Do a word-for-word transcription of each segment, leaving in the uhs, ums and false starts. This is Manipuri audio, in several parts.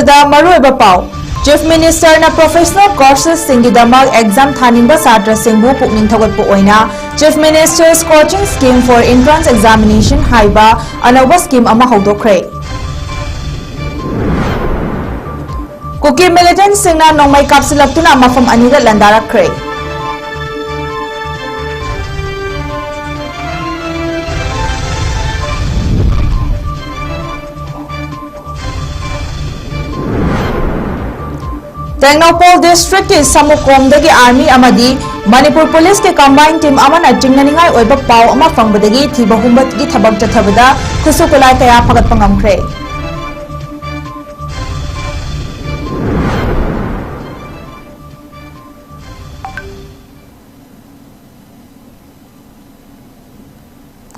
ꯗ ꯃꯔꯨꯑꯣꯏꯕ ꯄꯥꯎ꯫ Chief Minister ꯅ professional courses ꯁꯤꯡꯒꯤꯗꯃꯛ exam ꯊꯥꯅꯤꯡꯕ ꯁꯥꯇ꯭ꯔꯁꯤꯡꯕꯨ ꯄꯨꯛꯅꯤꯡ ꯊꯧꯒꯠꯄ ꯑꯣꯏꯅ Chief Minister's Coaching Scheme for Entrance Examination ꯍꯥꯏꯕ ꯑꯅꯧꯕ scheme ꯑꯃ ꯍꯧꯗꯣꯛꯈ꯭ꯔꯦ꯫ ꯀꯨꯀꯤ militant ꯁꯤꯡꯅ ꯅꯣꯡꯃꯩ ꯀꯥꯞꯁꯤꯜꯂꯛꯇꯨꯅ ꯃꯐꯝ ꯑꯅꯤꯗ ꯂꯥꯟꯗꯥꯔꯛꯈ꯭ꯔꯦ꯫ ꯇꯦꯡꯅꯧꯄꯜ district ꯀꯤ ꯁꯃꯨꯀꯣꯝꯗꯒꯤ army ꯑꯃꯗꯤ ꯃꯅꯤꯄꯨꯔ police ꯀꯤ combined team ꯑꯃꯅ ꯆꯤꯡꯅꯅꯤꯡꯉꯥꯏ ꯑꯣꯏꯕ ꯄꯥꯎ ꯑꯃ ꯐꯪꯕꯗꯒꯤ ꯊꯤꯕ ꯍꯨꯝꯕꯒꯤ ꯊꯕꯛ ꯆꯠꯊꯕꯗ ꯈꯨꯠꯁꯨ ꯈꯨꯠꯂꯥꯏ ꯀꯌꯥ ꯐꯥꯒꯠꯄ ꯉꯝꯈ꯭ꯔꯦ꯫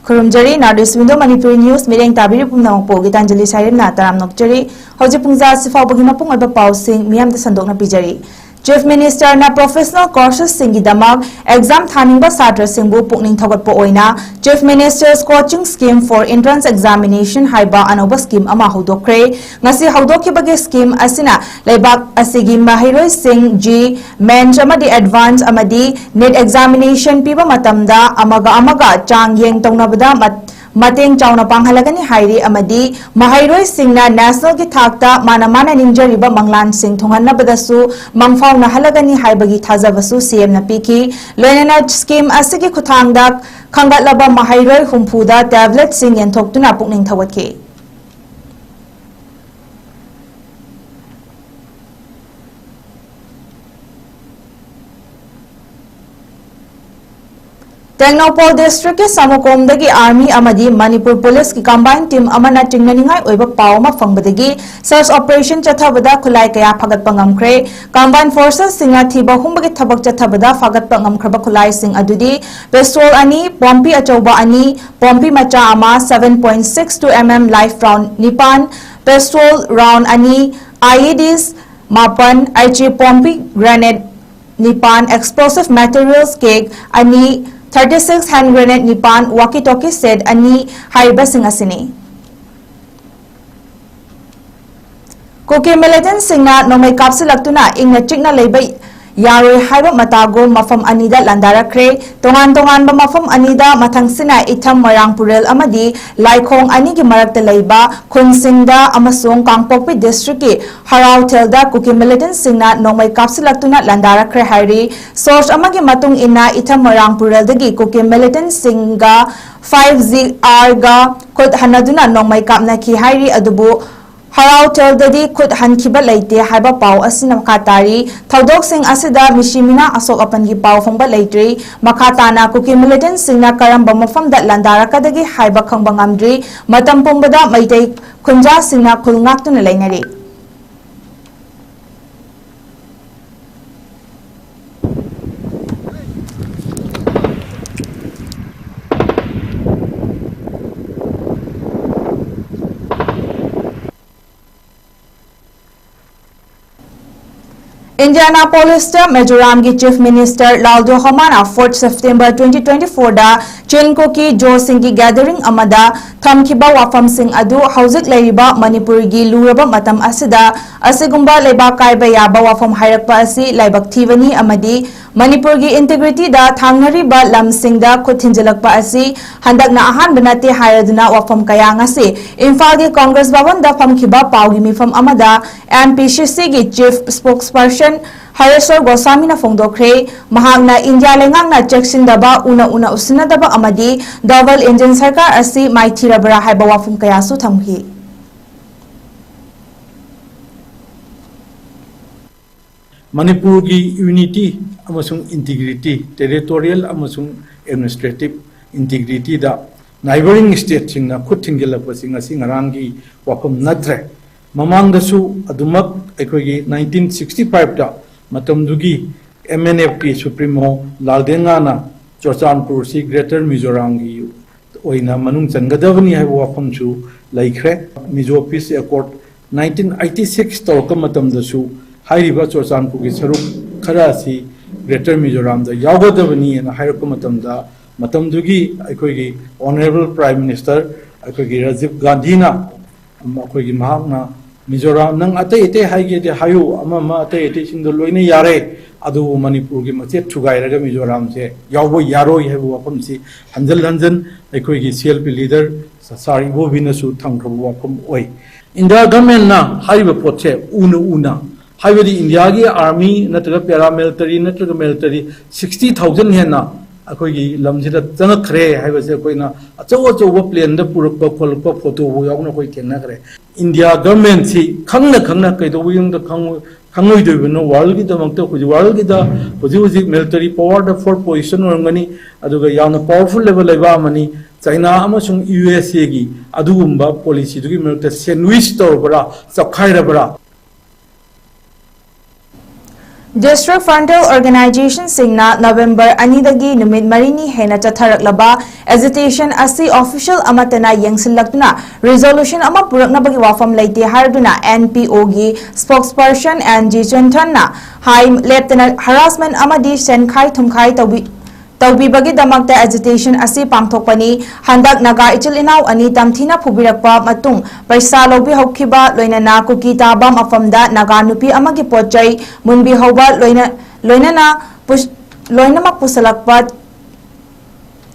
ꯈꯨꯔꯨꯝꯖꯔꯤ꯫ North East Window Manipuri News ꯃꯤꯠꯌꯦꯡ ꯇꯥꯕꯤꯔꯤꯕ ꯄꯨꯝꯅꯃꯛꯄꯨ ꯒꯤꯇꯥꯟꯖꯂꯤ ꯁꯥꯏꯔꯦꯝꯅ ꯇꯔꯥꯝꯅ ꯑꯣꯛꯆꯔꯤ꯫ ꯍꯧꯖꯤꯛ ꯄꯨꯡꯖꯥ ꯑꯁꯤ ꯐꯥꯎꯕꯒꯤ ꯃꯄꯨꯡ ꯑꯣꯏꯕ ꯄꯥꯎꯁꯤꯡ ꯃꯤꯌꯥꯝꯗ ꯁꯟꯗꯣꯛꯅ ꯄꯤꯖꯔꯤ꯫ Chief Minister ꯅ professional courses ꯁꯤꯡꯒꯤꯗꯃꯛ exam ꯊꯥꯅꯤꯡꯕ ꯁꯥꯇ꯭ꯔꯁꯤꯡꯕꯨ ꯄꯨꯛꯅꯤꯡ ꯊꯧꯒꯠꯄ ꯑꯣꯏꯅ Chief Minister's Coaching Scheme for Entrance Examination ꯍꯥꯏꯕ ꯑꯅꯧꯕ scheme ꯑꯃ ꯍꯧꯗꯣꯛꯈ꯭ꯔꯦ꯫ ꯉꯁꯤ ꯍꯧꯗꯣꯛꯈꯤꯕꯒꯤ scheme ꯑꯁꯤꯅ ꯂꯩꯕꯥꯛ ꯑꯁꯤꯒꯤ ꯃꯍꯩꯔꯣꯏꯁꯤꯡ JEE Mains ꯑꯃꯗꯤ Advance ꯑꯃꯗꯤ NEET examination ꯄꯤꯕ ꯃꯇꯝꯗ ꯑꯃꯒ ꯑꯃꯒ ꯆꯥꯡ ꯌꯦꯡ ꯇꯧꯅꯕꯗ ꯃꯠ-, ꯃꯇꯦꯡ ꯆꯥꯎꯅ ꯄꯥꯡꯍꯜꯂꯒꯅꯤ ꯍꯥꯏꯔꯤ ꯑꯃꯗꯤ ꯃꯍꯩꯔꯣꯏꯁꯤꯡꯅ national ꯒꯤ ꯊꯥꯛꯇ ꯃꯥꯅ ꯃꯥꯅ ꯅꯤꯡꯖꯔꯤꯕ ꯃꯪꯂꯥꯟꯁꯤꯡ ꯊꯨꯡꯍꯟꯅꯕꯗꯁꯨ ꯃꯪꯐꯥꯎꯅꯍꯜꯂꯒꯅꯤ ꯍꯥꯏꯕꯒꯤ ꯊꯥꯖꯕꯁꯨ CM ꯅ ꯄꯤꯈꯤ꯫ ꯂꯣꯏꯅꯅ scheme ꯑꯁꯤꯒꯤ ꯈꯨꯠꯊꯥꯡꯗ ꯈꯟꯒꯠꯂꯕ ꯃꯍꯩꯔꯣꯏ ꯍꯨꯝꯐꯨꯗ tablet ꯁꯤꯡ ꯌꯦꯟꯊꯣꯛꯇꯨꯅ ꯄꯨꯛꯅꯤꯡ ꯊꯧꯒꯠꯈꯤ꯫ ꯇꯦꯡꯅꯧꯄꯜ district ꯀꯤ ꯁꯃꯨꯀꯣꯝꯗꯒꯤ army ꯑꯃꯗꯤ ꯃꯅꯤꯄꯨꯔ police ꯀꯤ combined team ꯑꯃꯅ ꯆꯤꯡꯅꯅꯤꯡꯉꯥꯏ ꯑꯣꯏꯕ ꯄꯥꯎ ꯑꯃ ꯐꯪꯕꯗꯒꯤ search operation ꯆꯠꯊꯕꯗ ꯈꯨꯠꯂꯥꯏ ꯀꯌꯥ ꯐꯥꯒꯠꯄ ꯉꯝꯈ꯭ꯔꯦ꯫ Combined forces ꯁꯤꯡꯅ ꯊꯤꯕ ꯍꯨꯝꯕꯒꯤ ꯊꯕꯛ ꯆꯠꯊꯕꯗ ꯐꯥꯒꯠꯄ ꯉꯝꯈ꯭ꯔꯕ ꯈꯨꯠꯂꯥꯏꯁꯤꯡ ꯑꯗꯨꯗꯤ pistol ꯑꯅꯤ, ꯄꯣꯝꯄꯤ ꯑꯆꯧꯕ ꯑꯅꯤ, ꯄꯣꯝꯄꯤ ꯃꯆꯥ ꯑꯃ, seven point six two mm live round ꯅꯤꯄꯥꯟ, pistol round ꯑꯅꯤ, IEDs ꯃꯥꯄꯟ, ꯑꯩꯆꯤ ꯄꯣꯝꯄꯤ grenade ꯅꯤꯄꯥꯟ, explosive materials cake ꯑꯅꯤ, thirty six hand grenade ꯅꯤꯄꯥꯟ, walkie talkie set ꯑꯅꯤ ꯍꯥꯏꯔꯤꯕꯁꯤꯡ ꯑꯁꯤꯅꯤ꯫ ꯀꯨꯀꯤ ꯃꯤꯂꯤꯇꯦꯟꯠꯁꯤꯡꯅ ꯅꯣꯡꯃꯩ ꯀꯥꯞꯁꯤꯜꯂꯛꯇꯨꯅ ꯏꯪꯅ ꯆꯤꯛꯅ ꯂꯩꯕ ꯌꯥꯔꯣꯏ ꯍꯥꯏꯕ ꯃꯇꯥꯒꯨꯝ ꯃꯐꯝ ꯑꯅꯤꯗ ꯂꯥꯟꯗꯥꯔꯛꯈ꯭ꯔꯦ꯫ ꯇꯣꯉꯥꯟ ꯇꯣꯉꯥꯟꯕ ꯃꯐꯝ ꯑꯅꯤꯗ ꯃꯊꯪꯁꯤꯅ ꯏꯊꯝ ꯃꯣꯏꯔꯥꯡ ꯄꯨꯔꯦꯜ ꯑꯃꯗꯤ ꯂꯥꯏꯈꯣꯡ ꯑꯅꯤꯒꯤ ꯃꯔꯛꯇ ꯂꯩꯕ ꯈꯨꯟꯁꯤꯡꯗ ꯑꯃꯁꯨꯡ ꯀꯥꯡꯄꯣꯛꯄꯤ ꯗꯤꯁꯇ꯭ꯔꯤꯛꯀꯤ ꯍꯔꯥꯎꯊꯦꯜꯗ ꯀꯨꯀꯤ ꯃꯤꯂꯤꯇꯦꯟꯠꯁꯤꯡꯅ ꯅꯣꯡꯃꯩ ꯀꯥꯞꯁꯤꯜꯂꯛꯇꯨꯅ ꯂꯥꯟꯗꯥꯔꯛꯈ꯭ꯔꯦ ꯍꯥꯏꯔꯤ꯫ ꯁꯣꯔꯁ ꯑꯃꯒꯤ ꯃꯇꯨꯡ ꯏꯟꯅ ꯏꯊꯝ ꯃꯣꯏꯔꯥꯡ ꯄꯨꯔꯦꯜꯗꯒꯤ ꯀꯨꯀꯤ ꯃꯤꯂꯤꯇꯦꯟꯠꯁꯤꯡꯒ ꯐꯥꯏꯚ ꯖꯤ ꯑꯥꯔꯒ ꯈꯨꯠ ꯍꯟꯅꯗꯨꯅ ꯅꯣꯡꯃꯩ ꯀꯥꯞꯅꯈꯤ ꯍꯥꯏꯔꯤ꯫ ꯑꯗꯨꯕꯨ ꯍꯔꯥꯎꯊꯦꯜꯗꯗꯤ ꯈꯨꯠ ꯍꯟꯈꯤꯕ ꯂꯩꯇꯦ ꯍꯥꯏꯕ ꯄꯥꯎ ꯑꯁꯤꯅ ꯃꯈꯥ ꯇꯥꯔꯤ꯫ ꯊꯧꯗꯣꯛꯁꯤꯡ ꯑꯁꯤꯗ ꯃꯤꯁꯤ ꯃꯤꯅꯥ ꯑꯁꯣꯛ ꯑꯄꯟꯒꯤ ꯄꯥꯎ ꯐꯪꯕ ꯂꯩꯇ꯭ꯔꯤ꯫ ꯃꯈꯥ ꯇꯥꯅ ꯀꯨꯀꯤ ꯃꯤꯂꯤꯇꯦꯟꯠꯁꯤꯡꯅ ꯀꯔꯝꯕ ꯃꯐꯝꯗ ꯂꯥꯟꯗꯥꯔꯛꯀꯗꯒꯦ ꯍꯥꯏꯕ ꯈꯪꯕ ꯉꯝꯗ꯭ꯔꯤ꯫ ꯃꯇꯝ ꯄꯨꯝꯕꯗ ꯃꯩꯇꯩ ꯈꯨꯟꯖꯥꯁꯤꯡꯅ ꯈꯨꯜ ꯉꯥꯛꯇꯨꯅ ꯂꯩꯅꯔꯤ꯫ ꯏꯟꯗꯤꯌꯥꯅꯥꯄꯣꯂꯤꯁꯇ ꯃꯤꯖꯣꯔꯥꯝꯒꯤ ꯆꯤꯐ ꯃꯤꯅꯤꯁꯇꯔ ꯂꯥꯜꯗꯨꯍꯣꯃꯥꯅ ꯐꯣꯔꯠ ꯁꯦꯞꯇꯦꯝꯕꯔ ꯇ꯭ꯋꯦꯟꯇꯤ ꯇ꯭ꯋꯦꯟꯇꯤ ꯐꯣꯔꯗ ꯆꯤꯟ ꯀꯨꯀꯤ ꯖꯣꯁꯤꯡꯒꯤ ꯒꯦꯗꯔꯤꯡ ꯑꯃꯗ ꯊꯝꯈꯤꯕ ꯋꯥꯐꯝꯁꯤꯡ ꯑꯗꯨ ꯍꯧꯖꯤꯛ ꯂꯩꯔꯤꯕ ꯃꯅꯤꯄꯨꯔꯒꯤ ꯂꯨꯔꯕ ꯃꯇꯝ ꯑꯁꯤꯗ ꯑꯁꯤꯒꯨꯝꯕ ꯂꯩꯕꯥꯛ ꯀꯥꯏꯕ ꯌꯥꯕ ꯋꯥꯐꯝ ꯍꯥꯏꯔꯛꯄ ꯑꯁꯤ ꯂꯥꯏꯕꯛ ꯊꯤꯕꯅꯤ ꯑꯃꯗꯤ ꯃꯅꯤꯄꯨꯔꯒꯤ ꯏꯟꯇꯤꯒ꯭ꯔꯤꯇꯤꯗ ꯊꯥꯡꯅꯔꯤꯕ ꯂꯝꯁꯤꯡꯗ ꯈꯨꯠ ꯊꯤꯟꯖꯤꯜꯂꯛꯄ ꯑꯁꯤ ꯍꯟꯗꯛꯅ ꯑꯍꯥꯟꯕ ꯅꯠꯇꯦ ꯍꯥꯏꯔꯗꯨꯅ ꯋꯥꯐꯝ ꯀꯌꯥ ꯉꯁꯤ ꯏꯝꯐꯥꯜꯒꯤ ꯀꯣꯡꯒ꯭ꯔꯦꯁ ꯚꯕꯟꯗ ꯐꯝꯈꯤꯕ ꯄꯥꯎꯒꯤ ꯃꯤꯐꯝ ꯑꯃꯗ ꯑꯦꯝ ꯄꯤ ꯁꯤ ꯁꯤꯒꯤ ꯆꯤꯐ ꯁ꯭ꯄꯣꯛꯁꯄꯔꯁꯟ ꯍꯔꯦꯁ꯭ꯋꯔ ꯒꯣꯁ꯭ꯋꯥꯃꯤꯅ ꯐꯣꯡꯗꯣꯛꯈ꯭ꯔꯦ꯫ ꯃꯍꯥꯛꯅ ꯏꯟꯗꯤꯌꯥ ꯂꯩꯉꯥꯛꯅ ꯆꯦꯛꯁꯤꯟꯗꯕ, ꯎꯅ ꯎꯅ ꯎꯁꯤꯟꯅꯗꯕ ꯑꯃꯗꯤ ꯗꯕꯜ ꯏꯟꯖꯤꯟ ꯁꯔꯀꯥꯔ ꯑꯁꯤ ꯃꯥꯏꯊꯤꯔꯕ꯭ꯔꯥ ꯍꯥꯏꯕ ꯋꯥꯐꯝ ꯀꯌꯥꯁꯨ ꯊꯝꯈꯤ꯫ ꯃꯅꯤꯄꯨꯔꯒꯤ ꯌꯨꯅꯤꯇꯤ ꯑꯃꯁꯨꯡ ꯏꯟꯇꯤꯒ꯭ꯔꯤꯇꯤ, ꯇꯦꯔꯤꯇꯣꯔꯤꯌꯦꯜ ꯑꯃꯁꯨꯡ ꯑꯦꯗꯃꯤꯅꯤꯁꯇ꯭ꯔꯦꯇꯤꯚ ꯏꯟꯇꯤꯒ꯭ꯔꯤꯇꯤꯗ ꯅꯥꯏꯕꯔꯤꯡ ꯁ꯭ꯇꯦꯠꯁꯤꯡꯅ ꯈꯨꯠ ꯊꯤꯟꯖꯤꯜꯂꯛꯄꯁꯤ ꯉꯁꯤ ꯉꯔꯥꯡꯒꯤ ꯋꯥꯐꯝ ꯅꯠꯇ꯭ꯔꯦ꯫ ꯃꯃꯥꯡꯗꯁꯨ ꯑꯗꯨꯃꯛ ꯑꯩꯈꯣꯏꯒꯤ ꯅꯥꯏꯟꯇꯤꯟ ꯁꯤꯛꯁꯇꯤ ꯐꯥꯏꯚꯇ ꯃꯇꯝꯗꯨꯒꯤ ꯑꯦꯝ ꯑꯦꯟ ꯑꯦꯐꯀꯤ ꯁꯨꯄ꯭ꯔꯤꯃꯣ ꯂꯥꯜꯗꯦꯉꯥꯅ ꯆꯨꯔꯆꯥꯟꯄꯨꯔꯁꯤ ꯒ꯭ꯔꯦꯇꯔ ꯃꯤꯖꯣꯔꯥꯝꯒꯤ ꯑꯣꯏꯅ ꯃꯅꯨꯡ ꯆꯟꯒꯗꯕꯅꯤ ꯍꯥꯏꯕ ꯋꯥꯐꯝꯁꯨ ꯂꯩꯈ꯭ꯔꯦ꯫ Mizo peace accord nineteen eighty six ꯇꯧꯔꯛꯄ ꯃꯇꯝꯗꯁꯨ ꯍꯥꯏꯔꯤꯕ ꯆꯨꯔꯆꯥꯟꯄꯨꯔꯒꯤ ꯁꯔꯨꯛ ꯈꯔ ꯑꯁꯤ ꯒ꯭ꯔꯦꯇꯔ ꯃꯤꯖꯣꯔꯥꯝꯗ ꯌꯥꯎꯒꯗꯕꯅꯤ ꯍꯥꯏꯅ ꯍꯥꯏꯔꯛꯄ ꯃꯇꯝꯗ, ꯃꯇꯝꯗꯨꯒꯤ ꯑꯩꯈꯣꯏꯒꯤ ꯑꯣꯅꯔꯦꯕꯜ ꯄ꯭ꯔꯥꯏꯝ ꯃꯤꯅꯤꯁꯇꯔ ꯑꯩꯈꯣꯏꯒꯤ ꯔꯥꯖꯤꯕ ꯒꯥꯟꯙꯤꯅ, ꯑꯩꯈꯣꯏꯒꯤ ꯃꯍꯥꯛꯅ ꯃꯤꯖꯣꯔꯥꯝ, ꯅꯪ ꯑꯇꯩ ꯑꯇꯩ ꯍꯥꯏꯒꯦꯗꯤ ꯍꯥꯏꯌꯨ, ꯑꯃ ꯑꯃ ꯑꯇꯩ ꯑꯇꯩꯁꯤꯡꯗꯣ ꯂꯣꯏꯅ ꯌꯥꯔꯦ, ꯑꯗꯨꯕꯨ ꯃꯅꯤꯄꯨꯔꯒꯤ ꯃꯆꯦꯠ ꯊꯨꯒꯥꯏꯔꯒ ꯃꯤꯖꯣꯔꯥꯝꯁꯦ ꯌꯥꯎꯕ ꯌꯥꯔꯣꯏ ꯍꯥꯏꯕ ꯋꯥꯐꯝꯁꯤ ꯍꯟꯖꯤꯟ ꯍꯟꯖꯤꯟ ꯑꯩꯈꯣꯏꯒꯤ C L P leader ꯁꯥꯔ ꯏꯕꯣꯕꯤꯅꯁꯨ ꯊꯝꯈ꯭ꯔꯕ ꯋꯥꯐꯝ ꯑꯣꯏ꯫ ꯏꯟꯗꯤꯌꯥ ꯒꯚꯔꯟꯃꯦꯟꯠꯅ ꯍꯥꯏꯔꯤꯕ ꯄꯣꯠꯁꯦ ꯎꯅ ꯎꯅ, ꯍꯥꯏꯕꯗꯤ ꯏꯟꯗꯤꯌꯥꯒꯤ army ꯅꯠꯇ꯭ꯔꯒ paramilitary ꯅꯠꯇ꯭ꯔꯒ military sixty thousand ꯍꯦꯟꯅ ꯑꯩꯈꯣꯏꯒꯤ ꯂꯝꯁꯤꯗ ꯆꯪꯉꯛꯈ꯭ꯔꯦ ꯍꯥꯏꯕꯁꯦ ꯑꯩꯈꯣꯏꯅ ꯑꯆꯧ ꯑꯆꯧꯕ planeꯗ ꯄꯨꯔꯛꯄ ꯈꯣꯠꯂꯛꯄ photoꯐꯥꯎ ꯌꯥꯎꯅ ꯑꯩꯈꯣꯏ ꯊꯦꯡꯅꯈ꯭ꯔꯦ꯫ ꯏꯟꯗꯤꯌꯥ ꯒꯚꯔꯟꯃꯦꯟꯠꯁꯤ ꯈꯪꯅ ꯈꯪꯅ ꯀꯩꯗꯧꯕꯒꯤꯗꯃꯛꯇ ꯈꯪꯉꯣꯏ-, ꯈꯪꯉꯣꯏꯗꯣꯏꯕꯅꯣ? Worldꯒꯤꯗꯃꯛꯇ ꯍꯧꯖꯤꯛ, worldꯒꯤꯗ ꯍꯧꯖꯤꯛ ꯍꯧꯖꯤꯛ military powerꯗ fourth position ꯑꯣꯏꯔꯝꯒꯅꯤ, ꯑꯗꯨꯒ ꯌꯥꯝꯅ powerful ꯑꯣꯏꯕ ꯂꯩꯕꯥꯛ ꯑꯃꯅꯤ꯫ ꯆꯥꯏꯅꯥ ꯑꯃꯁꯨꯡ U S Aꯒꯤ ꯑꯗꯨꯒꯨꯝꯕ policyꯗꯨꯒꯤ ꯃꯔꯛꯇ sandwich ꯇꯧꯔꯕ꯭ꯔꯥ, ꯆꯞꯈꯥꯏꯔꯕ꯭ꯔꯥ? District frontal organizationꯁꯤꯡꯅ November ꯑꯅꯤꯗꯒꯤ ꯅꯨꯃꯤꯠ ꯃꯔꯤꯅꯤ ꯍꯦꯟꯅ ꯆꯠꯊꯔꯛꯂꯕ agitation ꯑꯁꯤ official ꯑꯃꯠꯇꯅ ꯌꯦꯡꯁꯤꯜꯂꯛꯇꯨꯅ resolution ꯑꯃ ꯄꯨꯔꯛꯅꯕꯒꯤ ꯋꯥꯐꯝ ꯂꯩꯇꯦ ꯍꯥꯏꯗꯨꯅ N P Oꯒꯤ spokesperson N G ꯆꯨꯟꯊꯟꯅ ꯍꯥꯏ꯫ ꯂꯦꯞꯇꯅ harassment ꯑꯃꯗꯤ ꯁꯦꯟꯈꯥꯏ ꯊꯨꯝꯈꯥꯏ ꯇꯧꯕꯤ-, ꯇꯧꯕꯤꯕꯒꯤꯗꯃꯛꯇ agitation ꯑꯁꯤ ꯄꯥꯡꯊꯣꯛꯄꯅꯤ꯫ ꯍꯟꯗꯛ ꯅꯥꯒꯥ ꯏꯆꯤꯜ ꯏꯅꯥꯎ ꯑꯅꯤ ꯇꯝꯊꯤꯅ ꯐꯨꯕꯤꯔꯛꯄ ꯃꯇꯨꯡ ꯄꯩꯁꯥ ꯂꯧꯕꯤꯍꯧꯈꯤꯕ, ꯂꯣꯏꯅꯅ ꯀꯨꯀꯤ ꯇꯥꯕ ꯃꯐꯝꯗ ꯅꯥꯒꯥ ꯅꯨꯄꯤ ꯑꯃꯒꯤ ꯄꯣꯠ ꯆꯩ ꯃꯨꯟꯕꯤꯍꯧꯕ, ꯂꯣꯏꯅ-, ꯂꯣꯏꯅꯅ ꯄꯨꯁ-, ꯂꯣꯏꯅꯃꯛ ꯄꯨꯁꯜꯂꯛꯄ,